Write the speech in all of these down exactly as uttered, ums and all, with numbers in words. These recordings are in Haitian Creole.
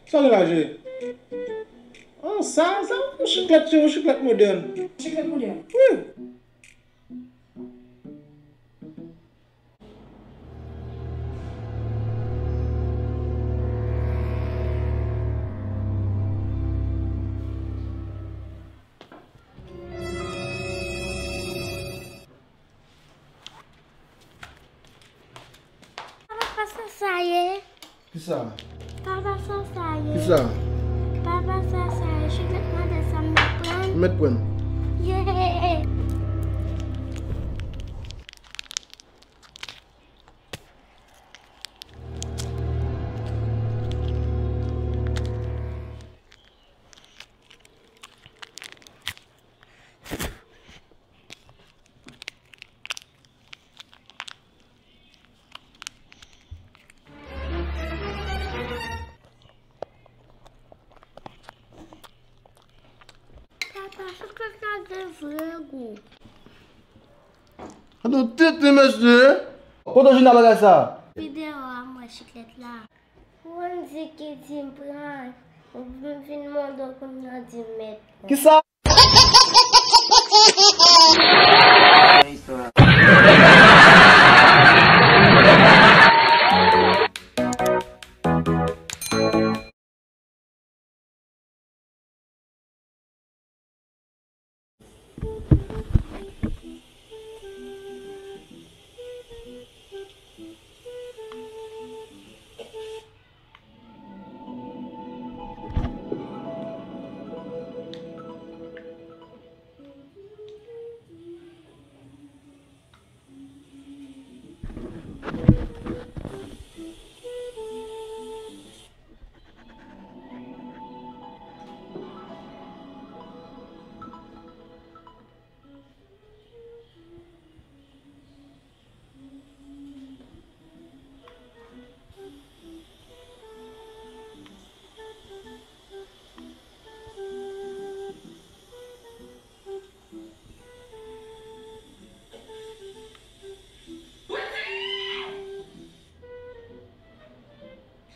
Sa gen la, Jere? Ah, sa, sa, yon chiklèt, se yon chiklèt modèn. Chiklèt modèn? Wi. Papa, sa sa ye? Kisa? Papa, sa sa ye? Kisa? Papa, sa sa ye? Chiklèt mande sa m mèt pran? Mèt pran. Ye! Papa, chiklèt la gen vre gou. Atann, tenten, mesye. Kote w jwenn bagay sa? Videyo a m wè chiklèt la. Ou konn di ki di m pran, m vin mande w kounye a di m mèt pran. Kisa?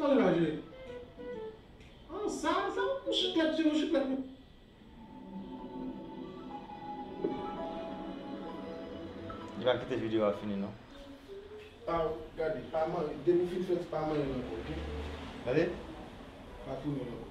Sa w raje? Ah, sa, sa, yon chiklèt, se yon chiklèt. Li pa kite videyo a fini, non. Ah, gade, pa manje. Depi w fin fè l, pa manje l ankò, oke? Gade. Pa tounen l ankò.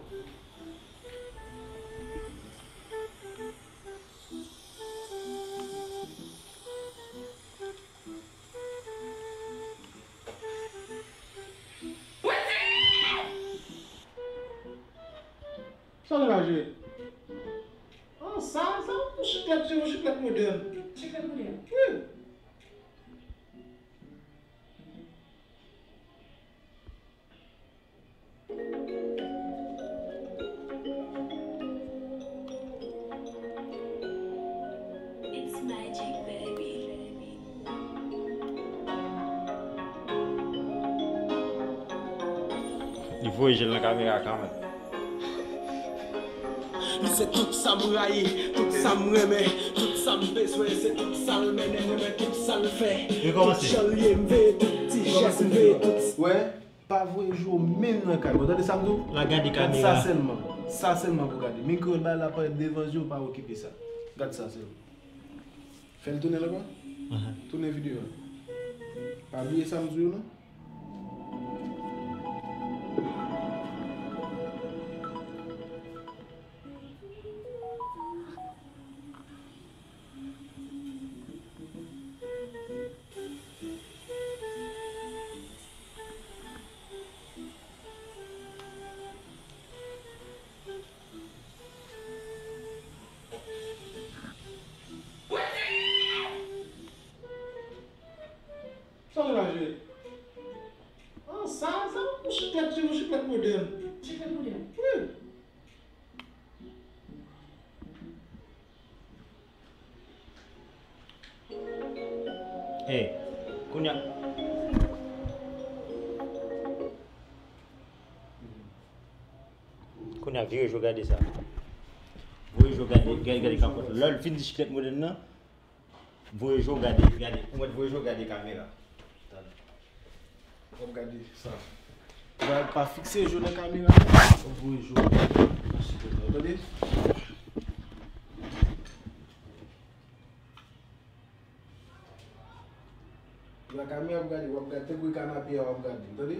Sa w raje? Ah, sa, sa, yon chiklèt, se yon chiklèt modèn. Chiklèt modèn? Wi. It's magic, baby. Li voye je l nan kamera kanmenm. Li se tout sa m rayi, tout sa m renmen, tout sa m bezwen, se tout sa l mennen, renmen tout sa l fè. Tout jan l ye, m veye tout ti jès, m veye tout. Wè, pa voye je w menm nan kay mwen, tande sa m di w? Gad sa sèlman, sa sèlman pou gade. Min kreyòl bay la parèt devan je w, pa okipe sa. Gad sa sèlman. Fè l tounen l ankò. Tounen videyo a. Pa bliye sa m di w non. Hey, kounye a, kounye a, vire je w gade sa. Voye je w gade, gade, gade kapòt. Lè l fin di siklèt modèn nan, voye je w gade, gade. Ou mèt voye je w gade kamera. W ap gade sa. Pa, pa fikse je w nan kamera, w ap voye je w nan siklèt la. Tande? La kamera w ap gade, w ap gade, tankou e kanape a w ap gade, tande?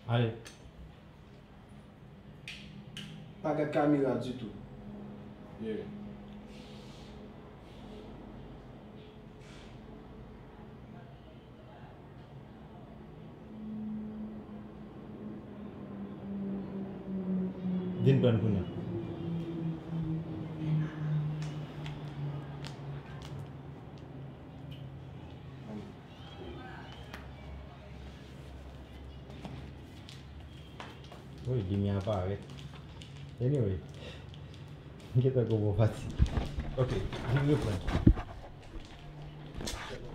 Ale. Pa gad kamera ditou. Yeah. Vin pran kounye a. Wi, limyè a parèt. Anyway, m gentan gon bon pati. Ok, vin reprann.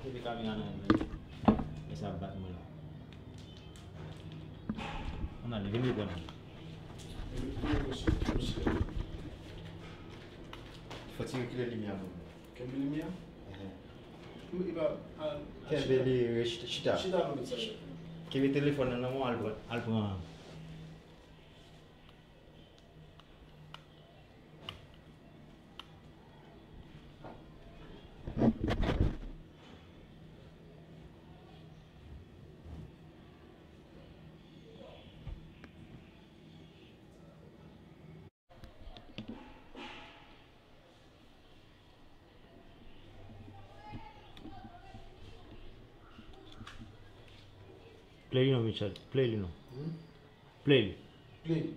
Kenbe kamera nan men. Men sa ap bat mwen la. Ann ale, vin reprann. Fò ti rekile limyè a pou mwen. Kenbe limyè a? Ehe. Kenbe li, chita. Chita pou sa. Kenbe telefòn nan nan men w, al pran, al pran. Play li non, Michel. Play li non. Hmm? Play li. Play li.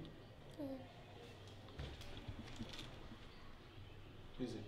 Peze.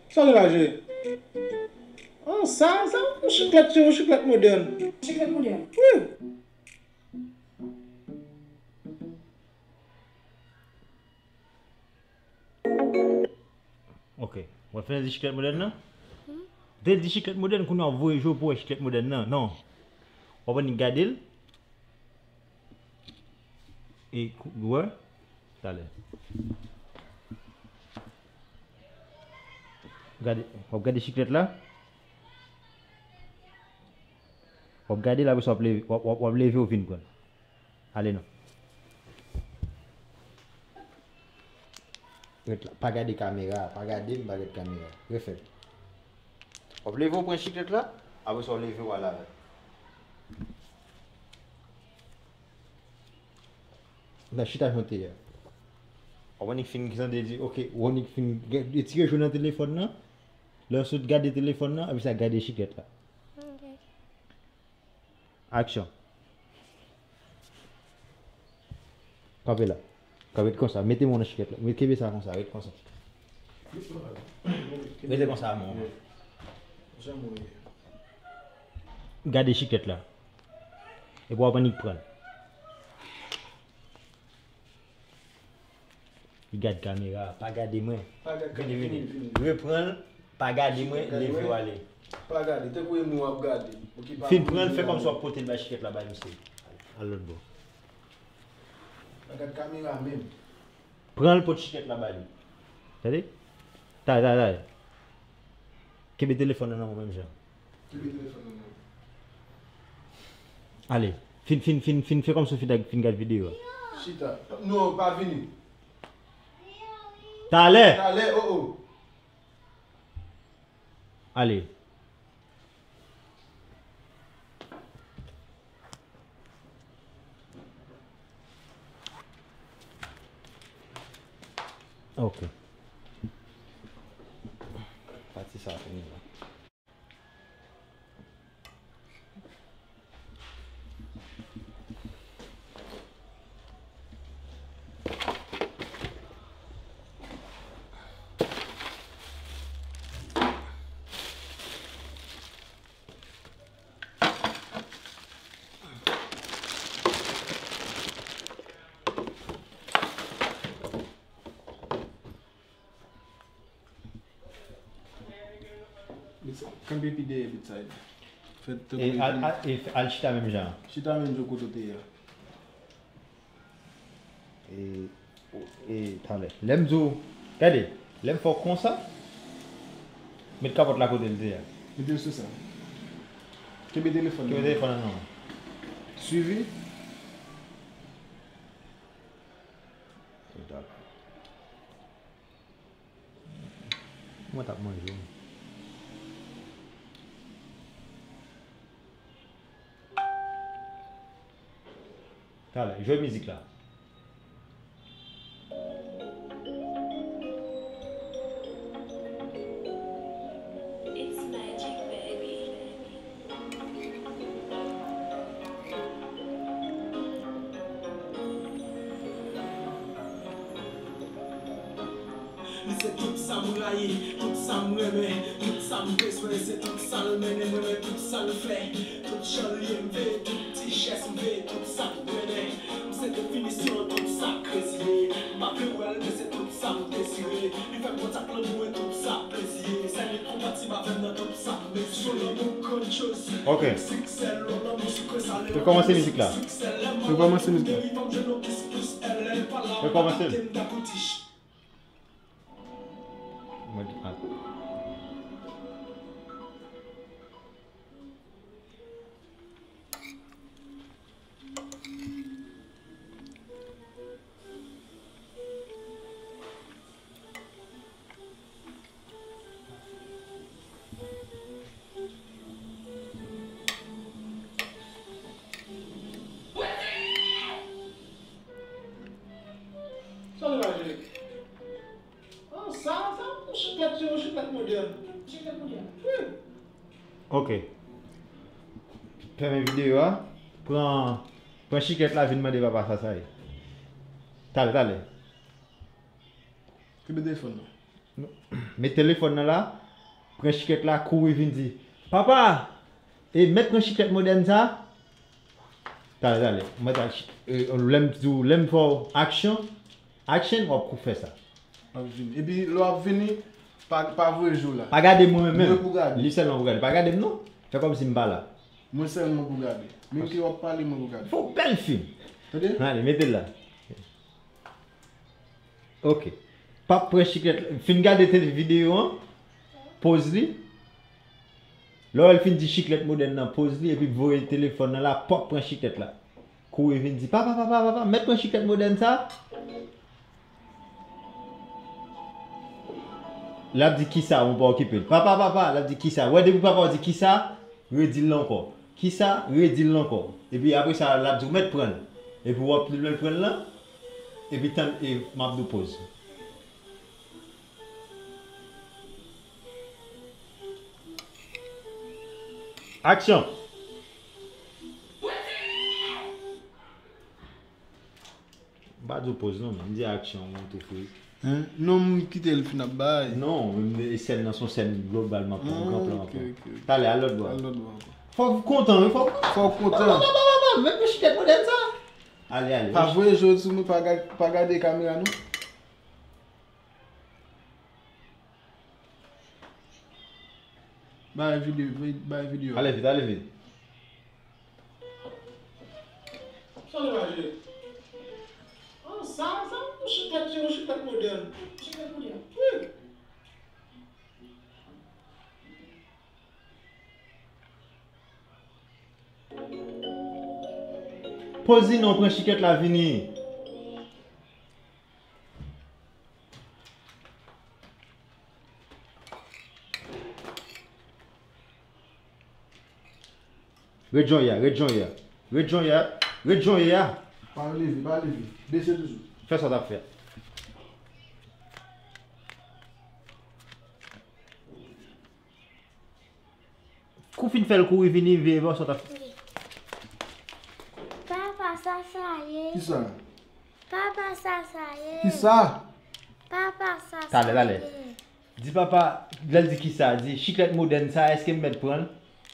Sa gen la, Jere? Ah, sa, sa, yon chiklèt, se yon chiklèt modèn. Chiklèt modèn? Wi. Ok. W ap fè di chiklèt modèn nan? Hmm? Te di chiklèt modèn, kounye a w voye je w pou wè chiklèt modèn nan. Non. W ap annik gade l. E kou-, w wè? Talè. Gade, w ap gade chiklèt la. W ap gade l, apre sa w ap leve, w ap, w ap, w ap leve w vin pran l. Ale non. Ret la. Pa gade kamera, pa gade m, pa gade kamera. Refè l. W ap leve w pran chiklèt la, apre sa w leve w al avè l. Nan chita jan w te ye a. W ap annik fin tande di, ok, w annik fin retire je w nan telefòn nan. Lè w sot gade telefòn nan, apre sa gade chiklèt la. Ok. Aksyon. Kanpe la. Kanpe konsa. Mete men w nan chiklèt la. Met kenbe sa konsa. Ret konsa. Rete konsa, mon. Gade chiklèt la. Epi w ap annik pran l. Li gad kamera, pa gade mwen. Pa gade kamera, vini, vini. Reprann l, pa gade mwen, leve w ale. Pa gade, tankou e mwen w ap gade. Fin pran l, fè kòmsi w ap pote l bay chiklèt la bay misye. Al lòt bò. Pa gade kamera menm. Pran l, pot chiklèt la bay li. Tande? Talè, talè, talè. Kenbe telefòn nan nan men w menm jan. Kenbe telefòn nan nan men w. Ale. Fin, fin, fin, fin, fè kòmsi w fin, fin gad videyo a. Chita. Non, pa vini. Talè. Talè, oh, oh. Ale. Ok. Sa fini la. Kanpe pi dèyè bedside. Fè tankou e al, al, e al chita menm jan. Chita menm jan kote w te ye a. E, e, talè. Lè m di w, gade, lè m fè w konsa, met kapòt la kote l te ye a. Mete l sou sa. Kenbe telefòn nan. Kenbe telefòn nan non. Swivi. Mwen t ap manje w. Talè, jwe mizik la. It's magic, baby. Li se tout sa m rayi, tout sa m renmen, tout sa m bezwen, se tout sa l mennen mwen, men tout sa l fè. Tout jan l ye m veye, tout ti jès m veye, tout sa k drennen. M se definisyon tout sa k krezi ye. M pa vle wè l, men se tout sa m dezire. Li fè m kontak lanmou e tout sa plezi ye. Sèl li konpatib avè m nan tout sa m mezire. Lanmou grandyòz. Ok. Siksè, lanmou sikre, salé. Rekòmanse mizik la. Rekòmanse mizik la. Rekòmanse l. Mwen di pa. Sa nou pa jere? Ah, sa, sa, yon chikèt, se yon chikèt modèn. Chikèt modèn. Wi. Ok. Fèmen videyo a. Pran, pran chikèt la, vin mande papa sa, sa ye. Talè, talè. Kenbe telefòn nan. Met telefòn nan la, pran chikèt la, kouri vin di, "Papa, e mèt pran chikèt modèn sa?" Talè, talè. Mwen ta, e, lè m di w, lè m fè w aksyon, action, w ap kou fè sa. W ap vini. Epi lè w ap vini, pa, pa voye je w la. Pa gade mwen menm. Mwen pou gade. Li sèlman pou gade. Pa gade m non. Fè kòmsi m pa la. Mwen sèlman pou gade. Menm ke w ap pale, mwen pou gade. Fè w bèl fim. Tande? Ale, mete l la. Ok. Pap pran chikèt la. Fin gade tele videyo an. Poz li. Lè w wè l fin di chikèt modèn nan, poz li epi voye telefòn nan la, pap pran chikèt la. Kouri vin di, "Papa, papa, papa, mèt pran chikèt modèn sa?" L ap di, "Kisa?" Ou pa okipe l. "Papa, papa," l ap di, "Kisa?" Wè depi papa w di, "Kisa?" Redi l ankò. Kisa? Redi l ankò. Epi apre sa, l ap di w mèt pran l. Epi w ap pli lwen pran l lan. Epi tann, e m ap di w poz. Aksyon! M pa di w poz non, men m di aksyon, mwen tou fri. Hein? Non, m kite l fin ap bay. Non, men sèn nan se yon sèn globalman pou gran plan an. Ok, ok, ok. Talè, al lòt bò. Al lòt bò ankò. Fò w kontan, wi, fò w kontan. Fò w kontan. Pa, pa, pa, pa, pa, mèt pran chikèt modèn sa. Ale, ale. Pa voye je w sou mwen, pa ga-, pa gade kamera non. Bay videyo, bay videyo. Ale vit, ale vit. Sa nou pa jere? Ah, sa, sa, yon chikèt, se yon chikèt modèn. Chikèt modèn. Wi. Poz li non, pran chikèt la vini. Ret jan w ye a, ret jan w ye a. Ret jan w ye a, ret jan w ye a. Pa leve, pa leve. Bese toujou. Fè sa w t ap fè. Kou fin fè l kouri vini, veye bò sa w t ap fè. Papa, sa sa ye? Kisa? Papa, sa sa ye? Kisa? Papa, sa sa ye? Talè, talè. Di papa, lè l di kisa, di, "Chiklèt modèn sa, èske m mèt pran l?"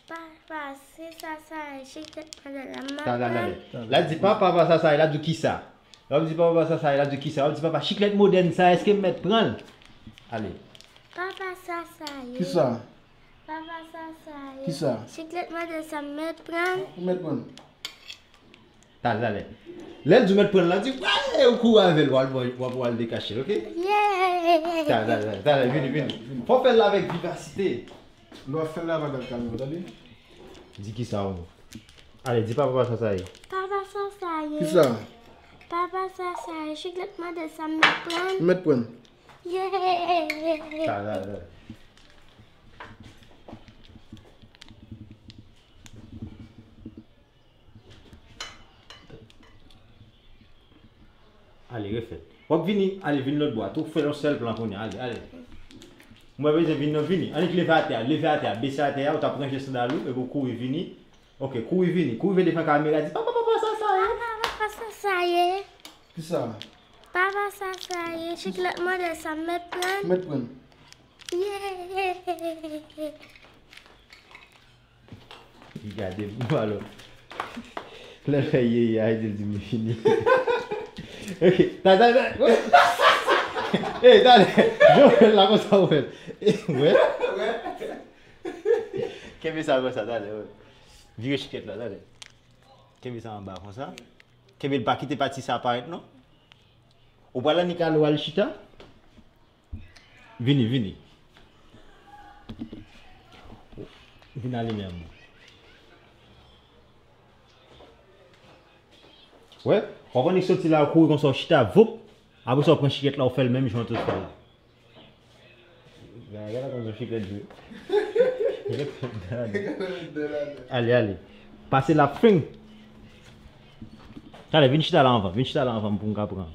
Papa, se sa sa ye, chiklèt modèn la, m ap pran l. Talè, talè. Lè l di, "Papa, papa, sa sa ye," l ap di, "Kisa?" Lè w ap di, "Papa, papa, sa sa ye," l ap di, "Kisa?" W ap di, "Papa, chiklèt modèn sa, èske m mèt pran l?" Ale. Papa, sa sa ye? Kisa? Papa, sa sa ye? Kisa? Chiklèt modèl sa, m mèt pran l? Ou mèt pran l. Talè, talè. Lè l di w mèt pran l la, di, "Wè, ou kouri avè l, w al, w al, w al dekache l, oke?" Yeah! Talè, talè, talè, talè, vini, vini. Fò w fè l la avèk vivasite. Lè w ap fè l la, pa gad kamera, tande. Di kisa ou. Ale, di papa sa sa ye. Papa, sa sa ye? Kisa? Papa, sa sa ye? Chiklèt modèl sa, m mèt pran l? M mèt pran l. Yeah! Talè, talè. Ale, refè. W ap vini, ale, vin lòt bò a. Tou fè yon sèl plan kounye a. Ale, ale. Mwen bezwen vin non, vini. Annik leve atè a, leve atè a, bese atè a, ou t ap ranje sandal ou, epi w kouri vini. Oke, kouri vini. Kouri vin devan kamera, di, "Papa, papa, sa sa ye?" Papa, papa, sa sa ye? Kisa? Papa, sa sa ye? Chiklèt modèl sa, m mèt pran l? M mèt pran l. Yeah! Li gade m alò. Lè l fè ye ye a, li di l di m fini. Ok, ta, ta, ta. Ey, talè. Jan w fè l la konsa ou fè l. Ey, wè. Kenbe sa konsa, talè, wè. Vire chiklèt la, talè. Kenbe sa anba konsa. Kenbe l, pa kite pati sa parèt non. Ou pral annik ale w al chita. Vini, vini. Vin ale men an. Wè, w ap annik soti la, w kouri konsa, w chita, voup. Apre sa, w pran chiklèt la, w fè l menm jan w te fè l la. Gade, gade kòman chiklèt jwe. Ale, ale. Pase la, fring. Talè, vin chita la anvan, vin chita la anvan pou m ka pran.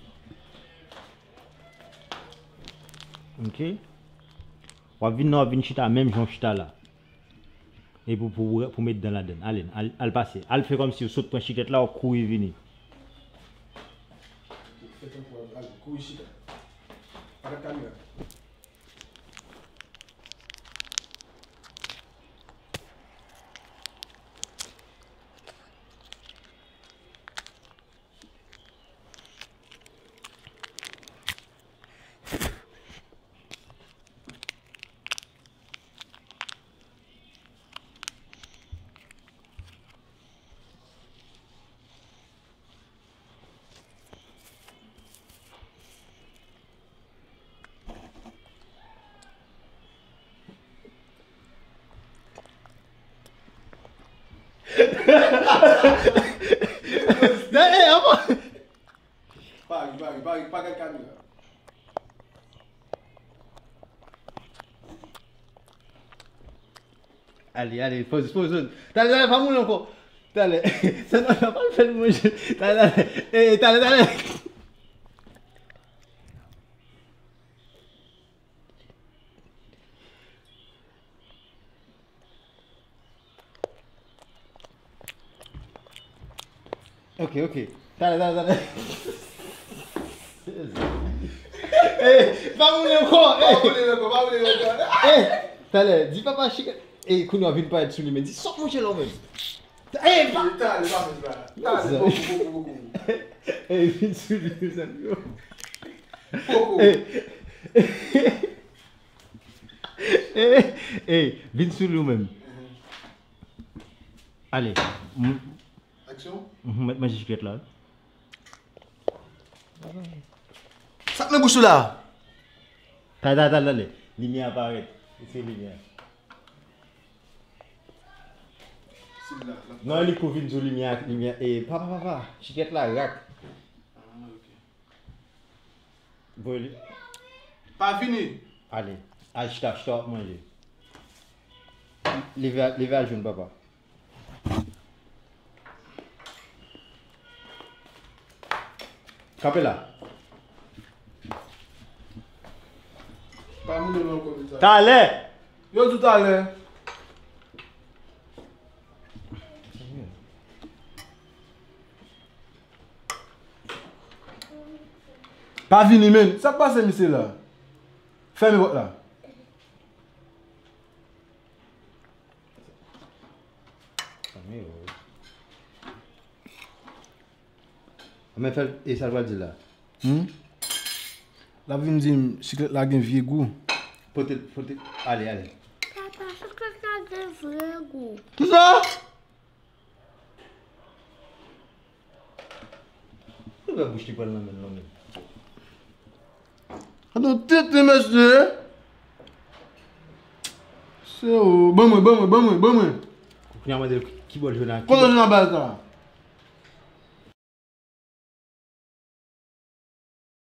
Ok. W ap vin nan, w ap vin chita menm jan w chita la. E pou, pou, pou met dan ladann. Ale, al, al pase. Al fè kòmsi w sot pran chiklèt la, w ap kouri vini. Fè tankou w ap al kouri chita. Pa gad kamera. Pa ri, pa ri, pa ri, pa gad kamera. Ale, ale, poz, poz, poz. Talè, talè, pa mouri ankò. Talè. Sa nan pa fè l manje. Talè, talè. Ey, talè, talè. Ok, ok. Talè, talè, talè. Ey, pa mouri ankò. Pa mouri ankò, pa mouri ankò. Ey, talè, di papa chiklèt. Ey, kounye a vin parèt sou li, men di, "Sòt manje la ou menm." Ey, pa. Talè, pa fè sa. Talè, poko, poko, poko. Ey, vin sou li, mezanmi. Poko. Ey. Ey, ey, vin sou li ou menm. Ale. Aksyon. Mèt manje chiklèt la. Sa k nan bouch ou la? Talè, talè, talè, talè. Limyè a parèt. Eseye limyè a. Non, li pou vin sou limyè a, limyè a. E, papa, papa. Chiklèt la rak. Ah, ok. Voye li. Pa vini. Ale. Al chita, chita w ap manje. Leve, leve al jwenn papa. Kanpe la. Pa mouri non konsa. Talè. Yo di w talè. Pa vini, men. Sa k pase, misye la? Fèmen pòt la. Mwen fè l, e sa l pral di la? Hmm? L ap vin di m, chiklèt la gen vye gou. Pote, pote, ale, ale. Papa, chiklèt la gen vye gou. Kisa? Ou wè bouch li pral nan men l non, men. Adan tete, mesye. Se ou. Ban mwen, ban mwen, ban mwen, ban mwen. Kounye a mande l ki bò l jwenn a, ki bò. Kote w jwenn a bal sa?